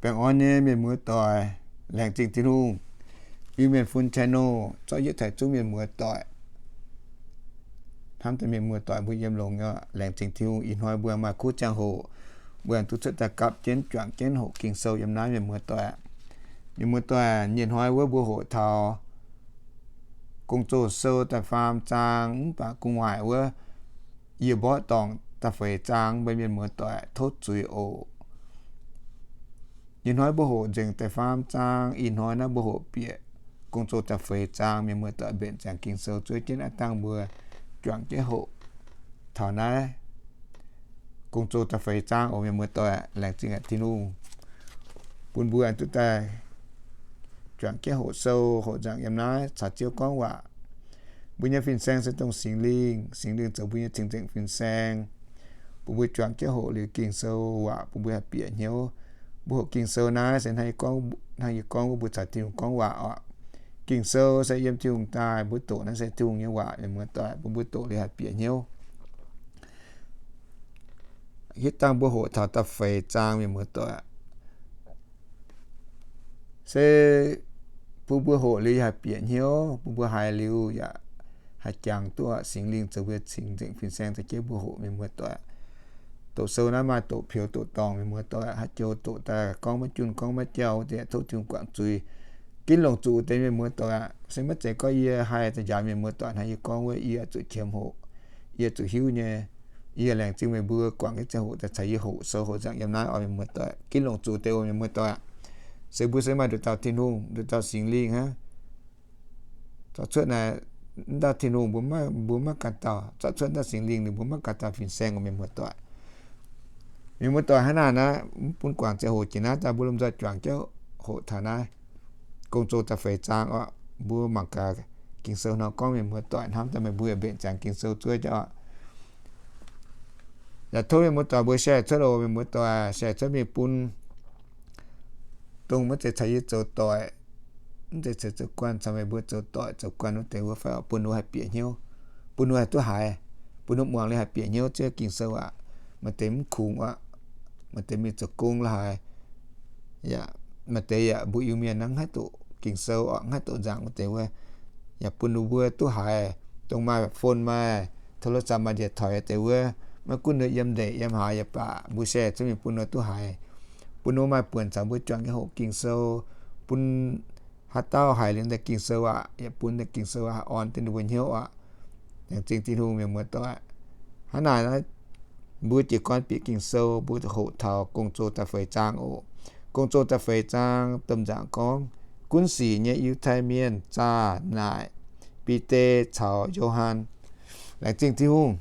Baengh orn nyei mienh muoz-doic, laengz zingh Tin-Hungh. Iu-Mienh Fun channel zorqv yietv taux zungv mienh muoz-doic, hnamv daaih mienh muoz-doic mbuo yiem longx nyei. Laengz zingh Tin-Hungh, ih hnoi mbuo maaih kuv ziangh hoc, mbuo aengx duqv cuotv daaih gapv jienv juangc jienv hoqc Ging-Sou yiem naaiv, mienh muoz-doic. Mienh muoz-doic, nyei hnoi wuov mbuo hoqc taux Gong-Zoh Sou da'faam zaang, mv baac gu'nguaaic wuov yie mborqv dorngc da'feix zaang mbuo, mienh muoz-doic tov zuiz oc. Nyei hnoi mbuo hoqc nzengc da'faam zaang, ih hnoi naaiv mbuo hoqc bieqc Gong-Zoh da'feix zaang, mienh muoz-doic mbenc ziangx Ging-Sou zuov jienv aqv, dangh mbuo juangc jienv hoqc taux naaiv Gong-Zoh da'feix zaang oc, mienh muoz-doic. Laengz zingh Tin-Hungh bun mbuo duqv daaih juangc jienv hoqc sou, hoqc nzangc yiem naaiv caux Ziouv gorngv waac. Mbuo nyei fin-saeng se dongh Singx Lingh. Singx Lingh zoux mbuo nyei cing-nzengc fin-saeng, bun mbuo juangc jienv hoqc liuz Ging-Sou waac bun mbuo haih bieqc hnyouv. Mbuo hoqc Ging-Sou naaiv se hnangv yie gorngv, hnangv yie gorngv wuov, mbuo caux Tin-Hungh gorngv waac oc. Ging-Sou se yiem Tin-Hungh daaih, mbuo doqc naaiv se Tin-Hungh nyei waac, mienh muoz-doic, bun mbuo doqc liuz haih bieqc hnyouv. Hitv dangh mbuo hoqc taux da'feix zaang, mienh muoz-doic, se bun mbuo hoqc liuz haih bieqc hnyouv, bun mbuo haiz liuz yaac haih jangx duqv. Singx Lingh zoux mbuo cing-nzengc fin-saeng za'gengh mbuo hoqc, mienh muoz-doic. Doqc sou naaiv maaih doqc peux doqc dorngc, mienh muoz-doic. Haaix joux doqc daaih gorngv maiv junh, gorngv maiv jauv, deix tov Tin-Hungh guangc zuiz. Ginv longc zuqc deix, mienh muoz-doic aqv. Se maiv zeiz gorngv yie haih daaih njaaux mienh muoz-doic hnangv yie gorngv wuov, yie zuqc qiemx hoqc, yie zuqc hiuv nyei. Yie laengz zingh meih mbuo guangc jienv ziangh hoc daaih caux yie hoqc sou hoqc nzangc yiem naaiv oc, mienh muoz-doic. Ginv longc zuqc deix oc, mienh muoz-doic aqv. Se mbuo se maaih nduqc dauh Tin-Hungh, nduqc dauh Singx Lingh hnangv. Zorqv cuotv naaic, mv dauh Tin-Hungh mbuo maiv, mbuo maiv ganh dauh. Zorqv cuotv mv dauh Singx Lingh ninh mbuo maiv ganh dauh fin-saeng oc, mienh muoz-doic. Mienh muoz-doic, hnangv naaic naaiv, mv bun guangc ziangh hoc jiex naaiv daaih, mbuo lomh nzoih juangc jienv hoqc taux naaiv Gong-Zoh da'feix zaang oc. Mbuo mangc gaax Ging-Sou nor gorngv, mienh muoz-doic, hnamv daaih meih mbuo yaac mbenc ziangx Ging-Sou zuov jienv oc. Yaac tov mienh muoz-doic mbuo share cuotv oc, mienh muoz-doic, share cuotv mingh bun dongh maiv zeiz caux yie zoux doic, mv zeiz caux zoux guanh, caux meih mbuo zoux doic zoux guanh wuov deix wuov fai oc, bun ninh mbuo haih bieqc hnyouv, bun ninh mbuo haih duqv haiz, bun ninh mbuo muangx liuz haih bieqc hnyouv Ziouv Ging-Sou aqv. Maaih deix mv kungx oc, maaih deix mingh zoux gong la'haaix, yaac maaih deix yaac mbuo Iu-Mienh hnangv, mv haih doqc Ging-Sou oc, mv haih doqc nzangc wuov deix wuov, yaac bun ninh mbuo duqv haiz. Dongh maaih phone, maaih โทรศัพท์ maaih điện thoại deix wuov, maiv gunv ninh yiem ndeic yiem haaix yaac baac, mbuo share cuotv mingh bun ninh duqv haiz, bun ninh maaih buonc caux mbuo juangc jienv hoqc Ging-Sou, bun haaix dauh haiz liuz deix Ging-Sou aqv, yaac bun deix Ging-Sou aqv haih orn jienv ninh mbuo hnyouv aqv. Laengz zingh Tin-Hungh, mienh muoz-doic. Hnangv naaic, mbuo jiez gorn bieqc Ging-Sou, mbuo hoqc taux Gong-Zoh da'feix zaang oc. Gong-Zoh da'feix zaang domh nzaangc gorngv, Gunv sic nyei Yiutai Mienh zaah naaic Bide caux Yo^han. Laengz zingh Tin-Hungh.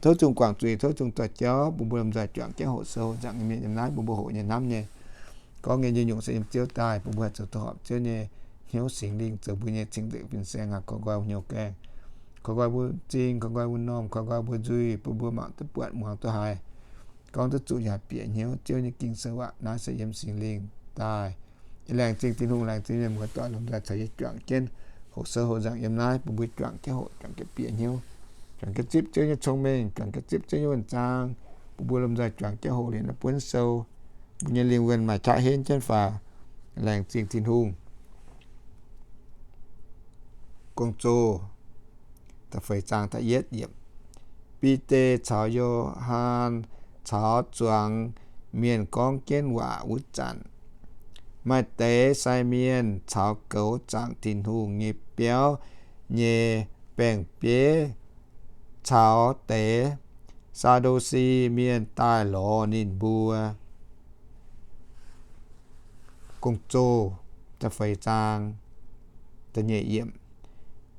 Tov Tin-Hungh guangc zuiz, tov Tin-Hungh dorh jauv bun mbuo lomh nzoih juangc jienv hoqc sou hoqc nzangc nyei mienh yiem naaiv, bun mbuo hoqc nyei hnamv nyei. Gorngv nyei nyungc-nyungc se yiem Ziouv daaih, bun mbuo haih zoux duqv horpc Ziouv nyei hnyouv, Singx Lingh zoux mbuo nyei cing-nzengc fin-saeng, haih koi nqoi hnyouv gaengh, koi nqoi mbuo m'zing, koi nqoi mbuo m'normh, koi nqoi mbuo nzuih, bun mbuo mangc duqv buatc, muangx duqv haiz, gorngv duqv zuqc, yaac bieqc hnyouv Ziouv nyei Ging-Sou aqv. Naaiv se yiem Singx Lingh daaih. Yie laengz zingh Tin-Hungh, laengz zingh mienh muoz-doic lomh nzoih caux yie juangc jienv hoqc sou hoqc nzangc yiem naaiv, bun mbuo juangc jienv hoqc, juangc jienv bieqc hnyouv, juangc jienv zipv Ziouv nyei cong-mengh, juangc jienv zipv Ziouv nyei wuonh zaang, bun mbuo lomh nzoih juangc jienv hoqc liuz naaiv buonv sou, mbuo nyei lingh wuonh maaih qaqv henv jienv faaux. Laengz zingh Tin-Hungh. Gong-Zoh da'feix zaang da'yietv yiemc. Bide caux Yo^han caux zuangx mienh gorngv jienv waac wuov zanc, maaih deix sai mienh caux goux zaangc Tin-Hungh nyei biauv nyei baeng-bieiv caux deix Saa^ndu^si Mienh daaih lorz ninh mbuo. Gong-Zoh da'feix zaang da'nyeic yiemc.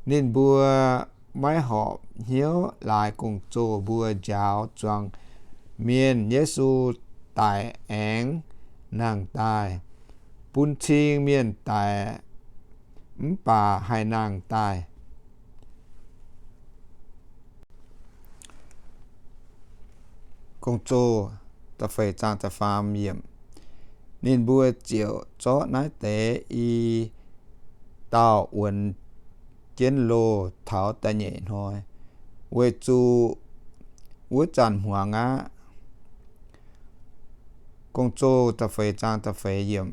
Ninh mbuo maiv horpc hnyouv laaix gong-zoh mbuo njaaux zuangx mienh. Yesu daic aengx nangh daaih, bun cing mienh daic mv baac haih nangh daaih. Gong-Zoh da'feix zaang da'faam yiemc. Ninh mbuo ziouc zorqv naaiv deix i dauh wuonx jienv loh taux da'nyeic hnoi, weic zuqc wuov zanc hmuangx aqv. Gong-zoh da'feix zaang da'feix yiemc.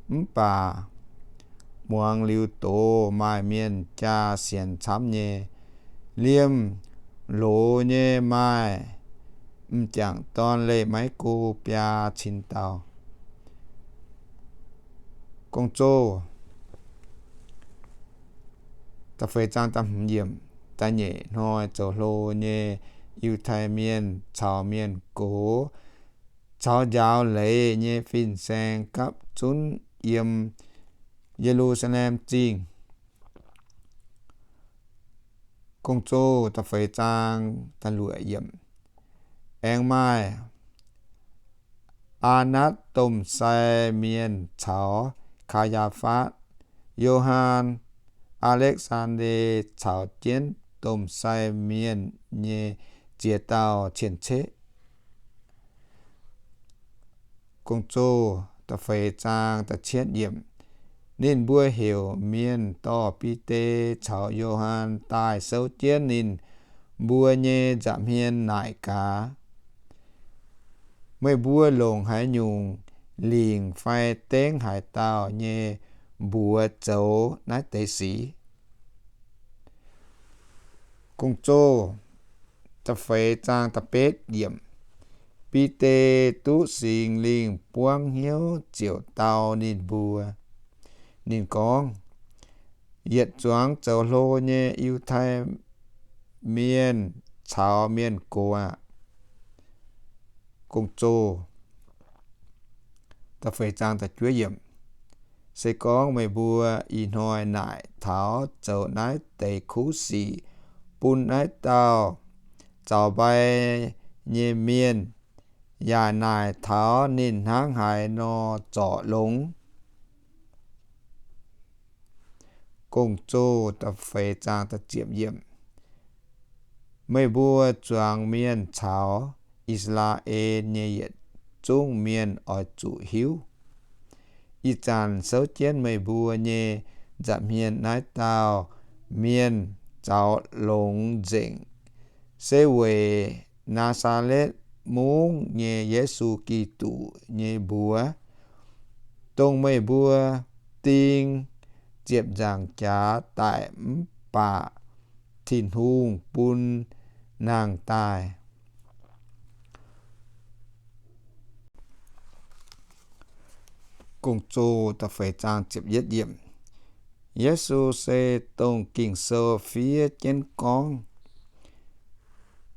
Mv baac muangx liuz doz maaih mienh jaa sienx camv nyei. Liemh loz nyei maaih m'jangc dorn leih maiv go biaa cin dauh. Gong-zoh da'feix zaang da'hmz yiemc. Da'nyeic hnoi zoux hlo nyei Yiutai Mienh caux mienh gox caux njaaux leiz nyei fin-saeng gapv zunv yiem Ye^lu^saa^lem Zingh. Gong-zoh da'feix zaang da'luoqc yiemc. Aengx maaih Aa^natv domh sai mienh caux Kaa^yaa^fatv, Yo^han, Aa^lekv^saan^nde caux jienv domh sai mienh nyei ziex dauh cien-ceqv. Gong-zoh da'feix zaang da'cietv yiemc. Ninh mbuo heuc mienh dorh Bide caux Yo^han daaih souv jienv ninh mbuo nyei nza'hmien naaic gaax, Meih mbuo longc haaix nyungc lingc fai dengv haaix dauh nyei mbuox zoux naaiv deix sic? Gong-zoh da'feix zaang da'betv yiemc. Bide duqv Singx Lingh buangv hnyouv ziouc dau ninh mbuo. Ninh gorngv, Yietc zuangx zoux hlo nyei Yiutai Mienh caux mienh gox aah! Gong-zoh da'feix zaang da'juov yiemc. Se gorngv meih mbuo ih hnoi naaic taux zoux naaiv deix kuv sic bun naaiv dauh zaux mbai nyei mienh, yaac naaic taux ninh hnangv haaix nor zorc longx. Gong-zoh da'feix zaang da'ziepc yiemc. Meih mbuo zuangx mienh caux I^saa^laa^en nyei yietc zungv mienh oix zuqc hiuv, ih zanc souv jienv meih mbuo nyei nza'hmien naaiv dauh mienh zaux longx nzengc, se weic Naa^saa^letv Mungv nyei Yesu Giduc nyei mbuox, dongh meih mbuo ding ziepc nzaangc jaax daic mv baac Tin-Hungh bun nangh daaih. Yesu se dongh Ging-Sou fiev jienv gorngv,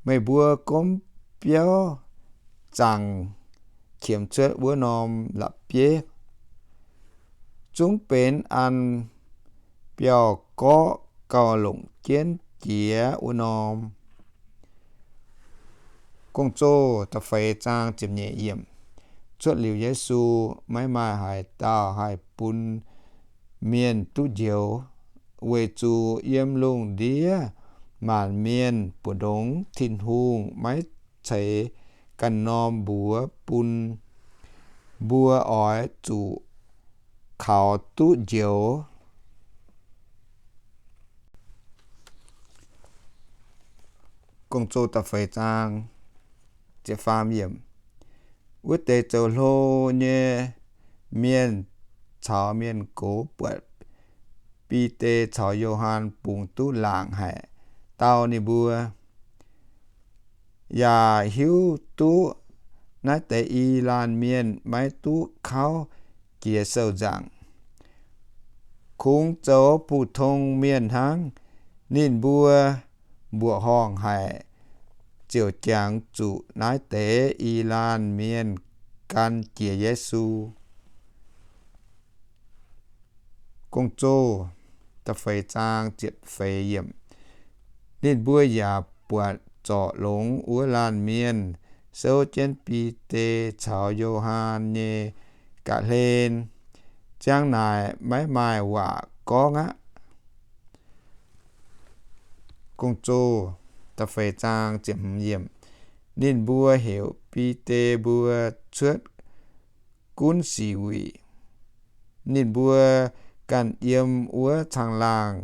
Meih mbuo gomv biauv zaangc qiemx cuotv wuov norm la'bieiv, zungv benx an biauv-gorqv gauh longc jienv jiex wuov norm. Cuotv liuz Yesu, maiv maaih haaix dauh haih bun mienh duqv njoux, weic zuqc yiem lungh ndiev maanc mienh mbu'ndongx Tin-Hungh maiv ceix ganh norm mbuox bun mbuo oix zuqc kaux duqv njoux. Wuov deix zoux hlo nyei mienh caux mienh gox buatc Bide caux Yo^han bungx duqv laangc haic, dau ninh mbuo, yaac hiuv duqv naaiv deix i laanh mienh maiv duqv kauv jiex sou-nzaangc, kungx zoux bu^tong mienh hnangv. Ninh mbuo mbuoqc horngh haic, ziouc jangx zuqc naaiv deix i laanh mienh gan jiex Yesu. Ninh mbuo yaac buatc zorc longx wuov laanh mienh souv jienv Bide caux Yo^han nyei ga'hlen. Ziang naaic maiv maaih waac gorngv aqv. Ninh mbuo heuc Bide mbuo cuotv gunv sic wuic. Ninh mbuo ganh yiem wuov caangh laangh.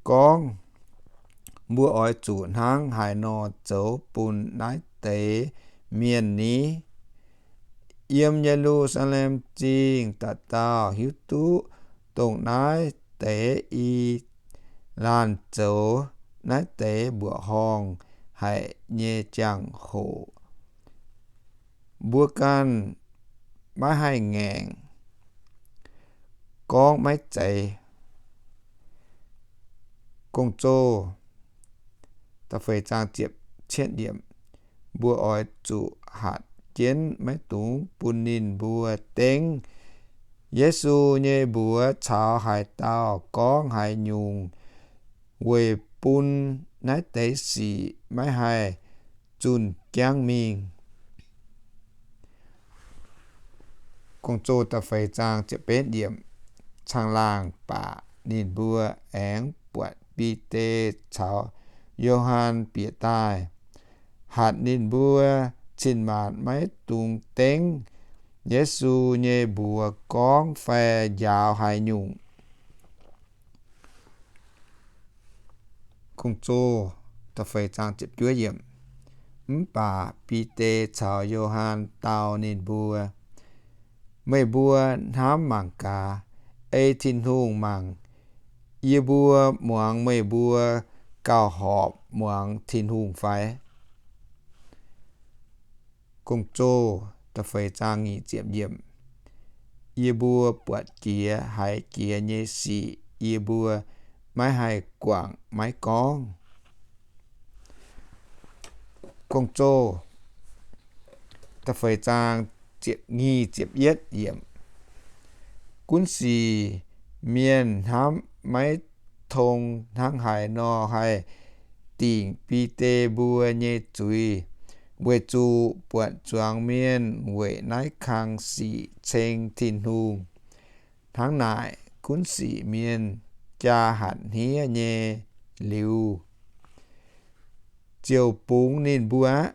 Gorngv, Mbuo oix zuqc hnangv haaix nor zoux bun naaiv deix mienh ni? Yiem Ye^lu^saa^lem Zingh dauh dauh hiuv duqv dongh naaiv deix i laanh zoux naaiv deix mbuoqc horngh haic nyei jangx-hoc, mbuo ganh maiv haih ngaengc, gorngv maiv zeiz. Mbuo oix zuqc hatc jienv maiv dungx bun ninh mbuo dengv Yesu nyei mbuox caux haaix dauh gorngv haaix nyungc weic bun naaiv deix sic maiv haih zunh jangv mingh. Caangh laangh baac ninh mbuo aengx buatc Bide caux Yo^han bieqc daaih, hatc ninh mbuo cin-maanc maiv dungx dengv Yesu nyei mbuox gorngv fai njaaux haaix nyungc. Mv baac Bide caux Yo^han dau ninh mbuo, Meih mbuo hnamv mangc gaax, ei Tin-Hungh mangc, yie mbuo muangx meih mbuo gauh horpc muangx Tin-Hungh fai? Yie mbuo buatc jiex haiz jiex nyei sic yie mbuo maiv haih guangc maiv gorngv. Gunv sic mienh hnamv maiv tong hnangv haaix nor haih dingc Bide mbuo nyei zuiz, weic zuqc buatc zuangx mienh weic naaiv kang sic ceng Tin-Hungh. Hnangv naaic, gunv sic mienh jaa hatc hniev nyei liuz, ziouc bungx ninh mbuo aqv.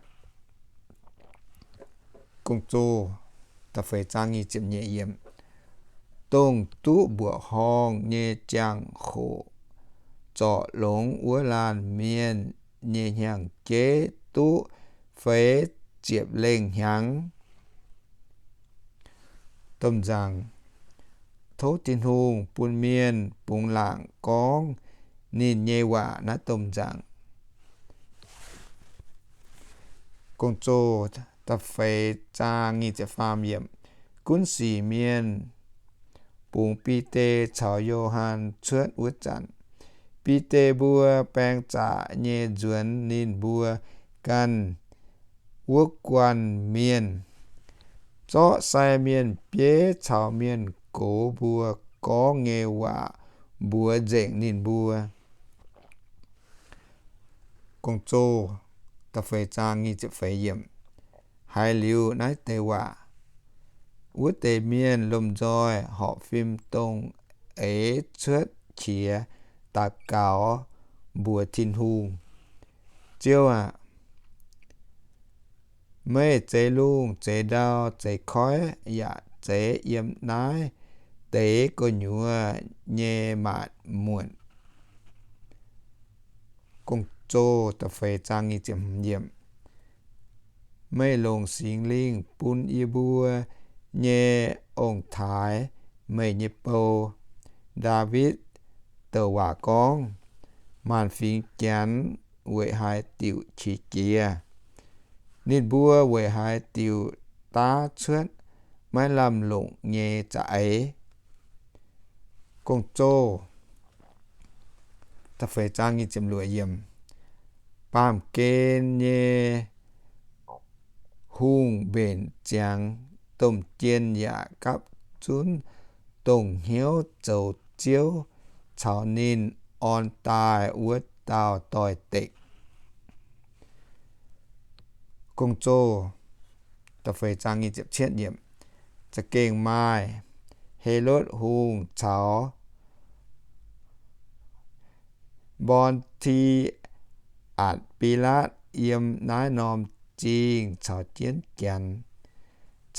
Dongh duqv mbuoqc horngh nyei jangx-hoc zorc longx wuov laanh mienh nyei hnyangx-jeiv duqv feix ziepc lengh hnyangx. Domh nzaangc, tov Tin-Hungh bun mienh bungx laangc gorngv ninh nyei waac naaiv domh nzaangc. Gunv sic mienh bungx Bide caux Yo^han cuotv wuov zanc, Bide mbuo baeng zaqc nyei nzuonx ninh mbuo ganh wuov guanh mienh, zorqv sai mienh bieiv caux mienh gox mbuo gorngv nyei waac mbuox nzengc ninh mbuo. Haiz liuz naaiv deix waac, wuov deix mienh lomh nzoih horpc fim dongh eix cuotv qiex daux gaux mbuox Tin-Hungh, Ziouv aac, meih zeix lungh zeix ndau zeix koiv yaac zeix yiem naaiv deix gu'nyuoz nyei maanc muotc. Meih longc Singx Lingh bun yie mbuo nyei ong-taaix, meih nyei bou, Ndaawitv, douc waac gorngv, Maanc fingx Janx weic haaix diuc qiex jiez? Ninh mbuo weic haaix diuc daav cuotv maiv lamh longc nyei za'eix? Baamh gen nyei hungh mbenc ziangx domh jien yaac gapv zunv dongh hnyouv zoux Ziouv caux ninh orn daaih wuov dauh doix-dekc. Za'gengh maaih Helotv Hungh caux Mbon^ti^atc Bilaatv yiem naaiv norm zingh caux jienv Janx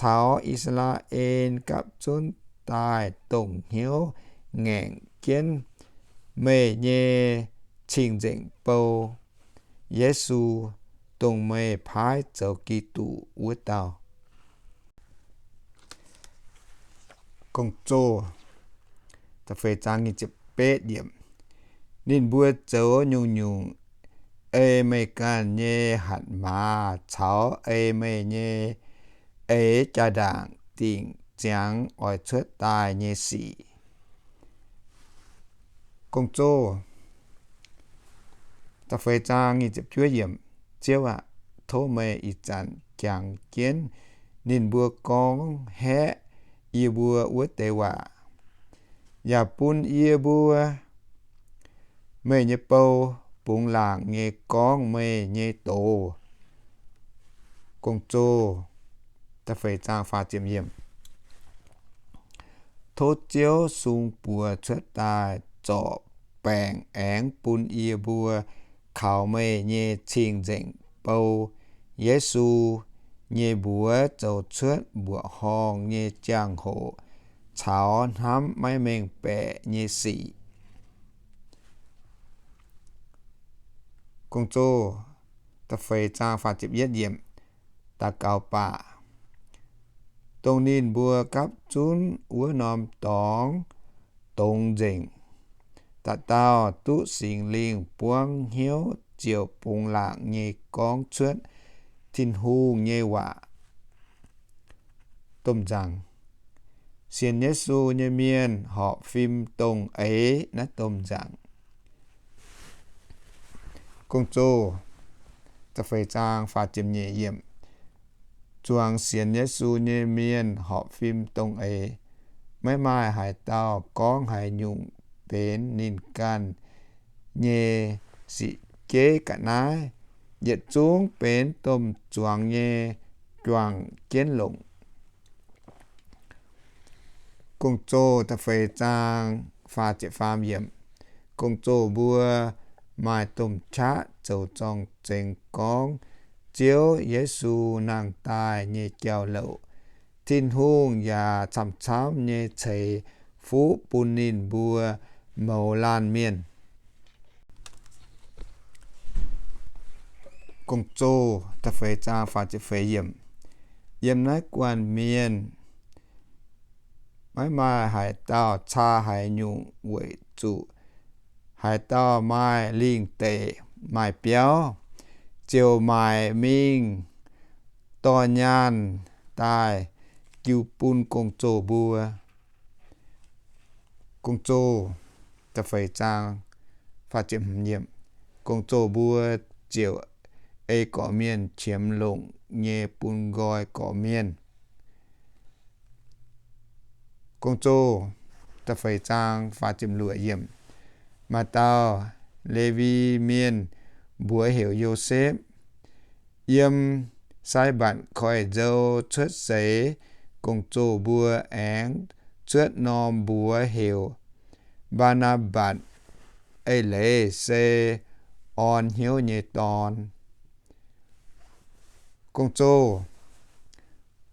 caux I^saa^laa^en gapv zunv daaih dongh hnyouv ngaengc jienv meih nyei cing-nzengc bou, Yesu, dongh meih paaiv zoux Giduc wuov dauh. Ninh mbuo zoux nyungc-nyungc ei meih ganh nyei hatc maaz caux ei meih nyei eix jaa-ndaangc dingc ziangx oix cuotv daaih nyei sic. Ziouv aah, tov meih ih zanc jangx jienv ninh mbuo gorngv haeqv yie mbuo wuov deix waac, yaac bun yie mbuo, meih nyei bou, bungx laangc nyei gorngv meih nyei doz. Tov Ziouv sung buoz cuotv daaih zorc baengc aengx bun yie mbuo kaux meih nyei cing-nzengc bou, Yesu, nyei mbuox zoux cuotv mbuoqc horngh nyei jangx-hoc caux hnamv maiv mengh baeqc nyei sic. Daux gaux baac, dongh ninh mbuo gapv zunv wuov norm dorngx dongz nzengc. Dauh dauh duqv Singx Lingh buangv hnyouv ziouc bungx laangc nyei gorngv cuotv Tin-Hungh nyei waac domh nzaangc. Sienx Yesu nyei mienh horpc fim dongh eix naaiv domh nzaangc. Zuangx sienx Yesu nyei mienh horpc fim dongh eix. Maiv maaih haaix dauh gorngv haaix nyungc benx ninh ganh nyei sic jeiv ga'naaiv. Yietc zungv benx domh zuangx nyei juangc jienv longc. Gong-zoh da'feix zaang, gong-zoh mbuo maaih domh qaqv zoux zorng-zengx gorngv Ziouv Yesu nangh daaih nyei jauv-louc. Tin-Hungh yaac camv-camv nyei ceix fuqv bun ninh mbuo mouz laanh mienh. Gong-zoh da'feix zaang, faah ziepc feix yiemc. Yiem naaiv guanh mienh maiv maaih haaix dauh caa haaix nyungc weic zuqc haaix dauh maaih lingh deic maaih biauv, ziouc maaic mingh dorh nyaanh daaih jiu bun gong-zoh mbuo. Gong-zoh da'feix zaang, gong-zoh mbuo ziouc ei gorqv-mienh qiemx longc nyei bun nqoi gorqv-mienh. Gong-zoh da'feix zaang, faah ziepc luoqc yiemc. Maaih dauh Lewi Mienh mbuox heuc Yosepv. Yiem Saibatc Koiv-Nzou cuotv seix, gong-zoh mbuo aengx cuotv norm mbuox heuc Mbaa^naa^mbatc, eix leiz se Orn Hnyouv Nyei Dorn. Gong-zoh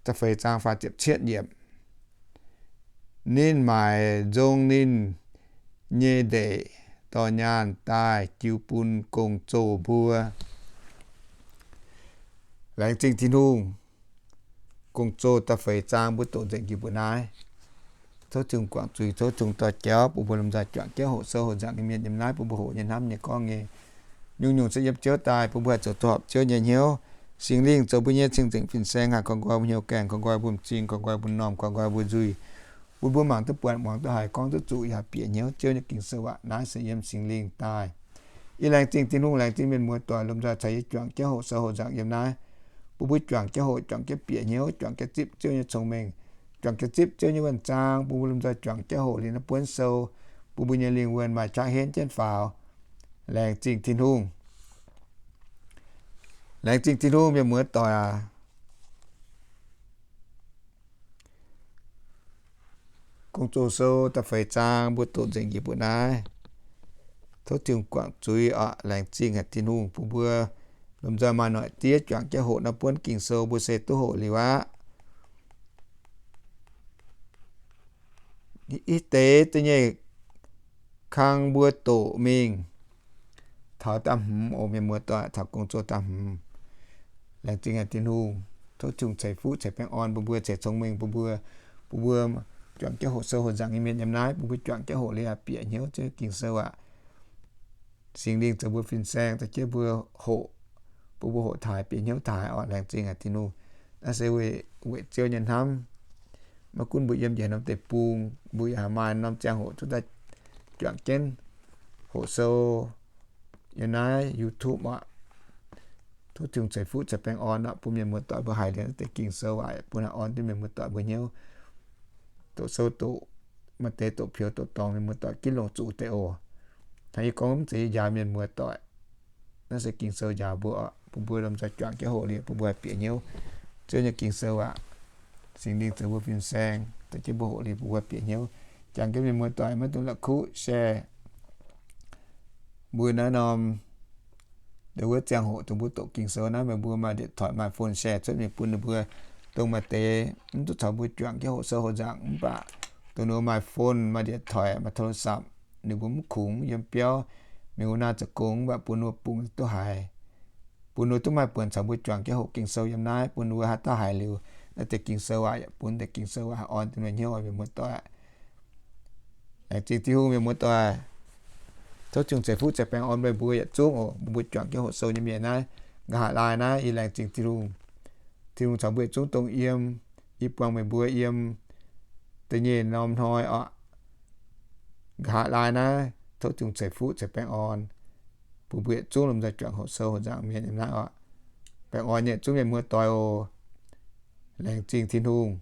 da'feix zaang, faah ziepc cietv yiemc. Ninh maaic nzong ninh nyei ndeic dorh nyaanh daaih jiu bun gong-zoh mbuo. Laengz zingh Tin-Hungh. Gong-zoh da'feix zaang mbuo doqc nzengc njiec mbuo naaiv. Tov Tin-Hungh guangc zuiz, tov Tin-Hungh dorh jauv bun mbuo lomh nzoih juangc jienv hoqc sou hoqc nzangc nyei mienh yiem naaiv, bun mbuo hoqc nyei, hnamv nyei, gorngv nyei, nyungc-nyungc se yiem Ziouv daaih, bun mbuo haih zoux duqv horpc Ziouv nyei hnyouv. Singx Lingh zoux mbuo nyei cing-nzengc fin-saeng, haih koi nqoi mbuo hnyouv gaengh, koi nqoi mbuo m'zing, koi nqoi mbuo m'normh, koi nqoi mbuo nzuih, bun mbuo mangc duqv buatc, muangx duqv haiz, gorngv duqv zuqc, yaac bieqc hnyouv Ziouv nyei Ging-Sou aac. Naaiv se yiem Singx Lingh daaih. Yie laengz zingh Tin-Hungh, laengz zingh mienh muoz doic lomh nzoih caux yie juangc jienv hoqc sou hoqc nzangc yiem naaiv. Bun mbuo juangc jienv hoqc, juangc jienv bieqc hnyouv, juangc jienv zipv Ziouv nyei cong-mengh, juangc jienv zipv Ziouv nyei wuonh zaang, bun mbuo lomh nzoih juangc jienv hoqc liuz naaiv buonv sou, bun mbuo nyei lingh wuonh maaih qaqv henv jienv faaux. Laengz zingh Tin-Hungh. Laengz zingh Tin-Hungh, mienh muoz doic aac. Gong-zoh sou da'feix zaang mbuo doqc nzengc njiec mbuo naaiv. Tov Tin-Hungh guangc zuiz oc. Laengz zingh haic Tin-Hungh bun mbuo lomh nzoih maaih noic diev juangc jienv hoqc naaiv buonv Ging-Sou, mbuo se duqv hoqc liuz aqv. Ih deix da'nyeic kang mbuo doqc mingh, taux da'hmz oc, mienh muoz-doic, taux gong-zoh da'hmz. Laengz zingh haic Tin-Hungh, tov Tin-Hungh ceix fuqv ceix baengh orn bun mbuo, ceix cong-mengh bun mbuo, bun mbuo juangc jienv hoqc sou hoqc nzangc nyei mienh yiem naaiv, bun mbuo juangc jienv hoqc liuz bieqc hnyouv Ziouv Ging-Sou aac. Singx Lingh zoux mbuo fin-saeng, dorh jienv mbuo hoqc, bun mbuo hoqc taaih bieqc hnyouv taaih oc. Laengz zingh haic Tin-Hungh. Naaiv se weic, weic Ziouv nyei hnamv. Maiv gunv mbuo yiem njiec norm deic-bung, mbuo yaac haih maaih norm ziangh hoc duqv daaih juangc jienv hoqc sou yiem naaiv YouTube aac. Tov Tin-Hungh ceix fuqv ceix baengh orn aac, bun mienh muoz-doic mbuo haiz liuz naaiv deix Ging-Sou aac, bun haih orn jienv mienh muoz-doic mbuo hnyouv. Doqc sou doqc, maaih deix doqc peux doqc dorngx, mienh muoz-doic ginv longc zuqc deix oc. Hnangv yie gorngv mv zeiz yie njaaux mienh muoz-doic. Naaiv se Ging-Sou njaaux mbuo oc, bun mbuo lomh nzoih juangc jienv hoqc liuz bun mbuo haih bieqc hnyouv Ziouv nyei Ging-Sou aac. Singx Lingh zoux mbuo fin-saeng, dorh jienv mbuo hoqc liuz bun mbuo haih bieqc hnyouv. Jangx jienv mienh muoz-doic maiv dungx la'kuqv share mbuo naaiv norm, dongh wuov ziangh hoc dongh mbuo doqc Ging-Sou naaiv, meih mbuo maaih điện thoại maaih phone share cuotv mingh bun ninh mbuo. Dongh maaih deix mv duqv caux mbuo juangc jienv hoqc sou hoqc nzangc mv baac dongh ninh mbuo maaih phone, maaih điện thoại, maaih โทรศัพท์, ninh mbuo mv kungx yiem biauv, mingh wuov naaiv zoux gong mv baac bun ninh mbuo bungx duqv haiz, bun ninh mbuo duqv maaih buonc caux mbuo juangc jienv hoqc Ging-Sou yiem naaiv, bun ninh mbuo haaix dauh haiz liuz naaiv deix Ging-Sou aac, yaac bun deix Ging-Sou aac haih orn jienv mbuo hnyouv oc, mienh muoz-doic. Laengz zingh Tin-Hungh, mienh muoz-doic. Tov Tin-Hungh ceix fuqv ceix baengh orn meih mbuo yietc zungv oc. Mbuo, mbuo juangc jienv hoqc sou nyei mienh naaiv, nqa'haav laai naaiv, yie laengz zingh Tin-Hungh. Tin-Hungh caux mbuo yietc zungv dongh yiem, yie buangh meih mbuo yiem da'nyeic norm hnoi oc. Nqa'haav laai naaiv, tov Tin-Hungh ceix fuqv ceix baengh orn bun mbuo yietc zungv lomh nzoih juangc hoqc sou hoqc nzangc mienh yiem naaiv oc. Baengh orn yietc zungv mienh muoz-doic oc. Laengz zingh Tin-Hungh.